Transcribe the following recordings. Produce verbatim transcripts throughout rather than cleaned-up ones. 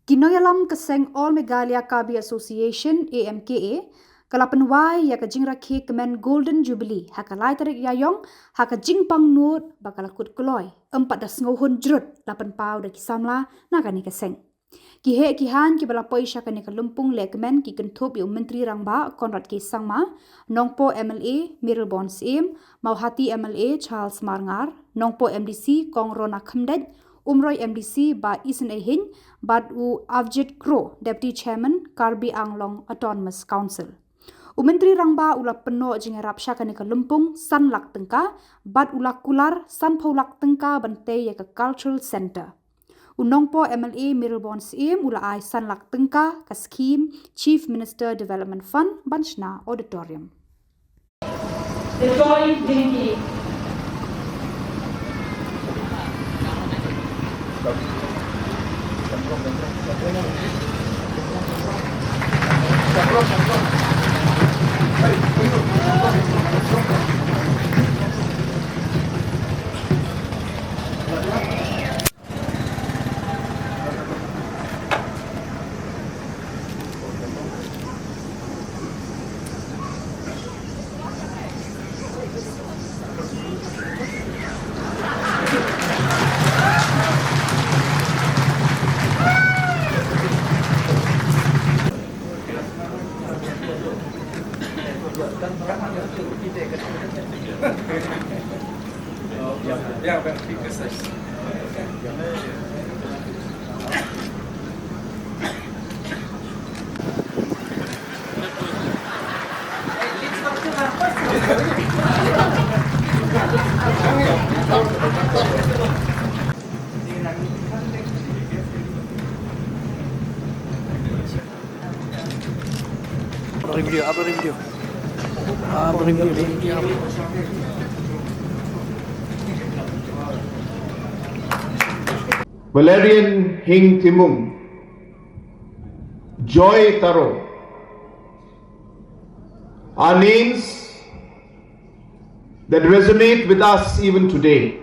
Ki nongïalam ka seng All Meghalaya Karbi Association, A M K A, ka la pynwai ïa ka jingrakhe kmen Golden Jubilee ha ka lai tarik Ïaïong ha ka jingpang nud ba ka la kut kloi, ym pat da sngewhun jrut, la pynpaw da ki samla na kane ka seng. Ki heh ki haiñ kiba la poi sha kane ka lympung lehkmen ki kynthup ïa u Myntri Rangbah Conrad K Sangma, Nongpoh M L A Mayralborn Syiem, Mawhati M L A Charles Marngar, Nongpoh M D C Kong Rona Khymdeit, Umroi M D C Bah Isynei Hein, bad u Avjit Kro, Deputy Chairman, Karbi Anglong Autonomous Council. U Myntri Rangbah u la pynnoh jingïarap sha kane ka lympung san lak tyngka, bad u la kular sanphew lak tyngka ban tei ïa ka Cultural Centre. U Nongpoh M L A Mayralborn Syiem u la ai san lak tyngka ka scheme Chief Minister Development Fund ban shna auditorium. The toy Dinky. Review, apa review? Ah, review, review. Valerian Hing Timung, Joy Taro are names that resonate with us even today.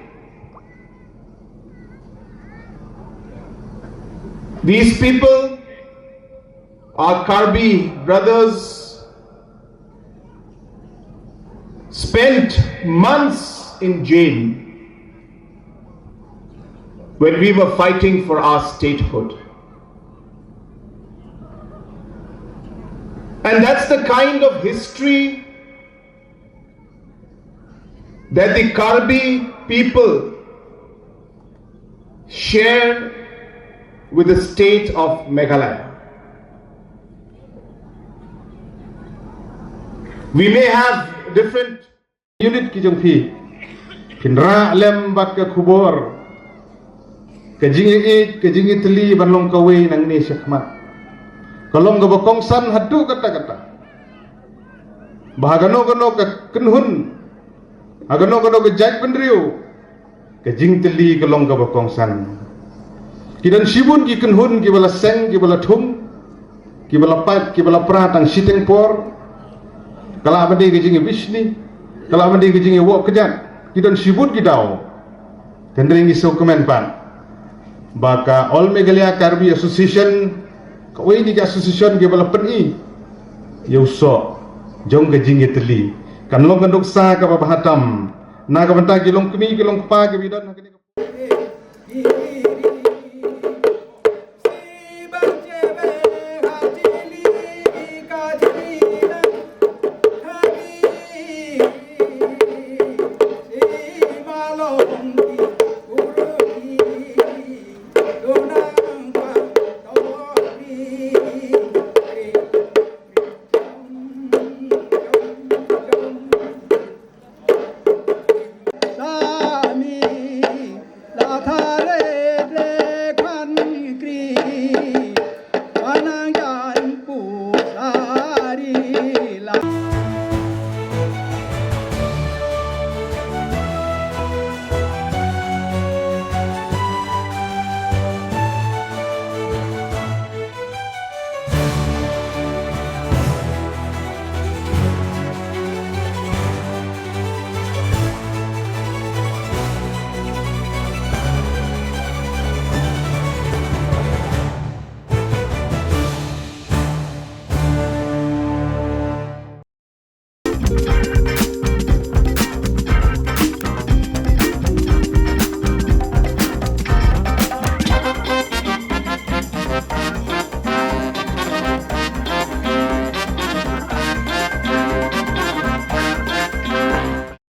These people, our Karbi brothers, spent months in jail when we were fighting for our statehood. And that's the kind of history that the Karbi people share with the state of Meghalaya. We may have different unit ki jong phi, phin rah lem bad ka khubor, ka jingïeit, ka jingïatylli ban long kawei nangne shakhmat. Ka long kaba kongsan haduh katta katta. Ba ha kano kano ka kynhun, ha kano kano ka jaitbynriew, ka jingtylli ka long kaba kongsan. Ki don shibun ki kynhun kiba la seng, kiba la thung, kiba la pait, kiba la pra tang shiteng por. Ka lah ban dei ka jingïabishni, ka lah ban dei ka jingïawoh kjat. Ki don shibun ki daw. Hynrei ngi sngewkmen pat ba ka All Meghalaya Karbi Association, kawei na ki association kiba la pyni ïa u soh jong ka jingïatylli, kan long ka nuksa kaba bha tam na ka bynta ki longkmie ki longkpa kiba don ha kane ka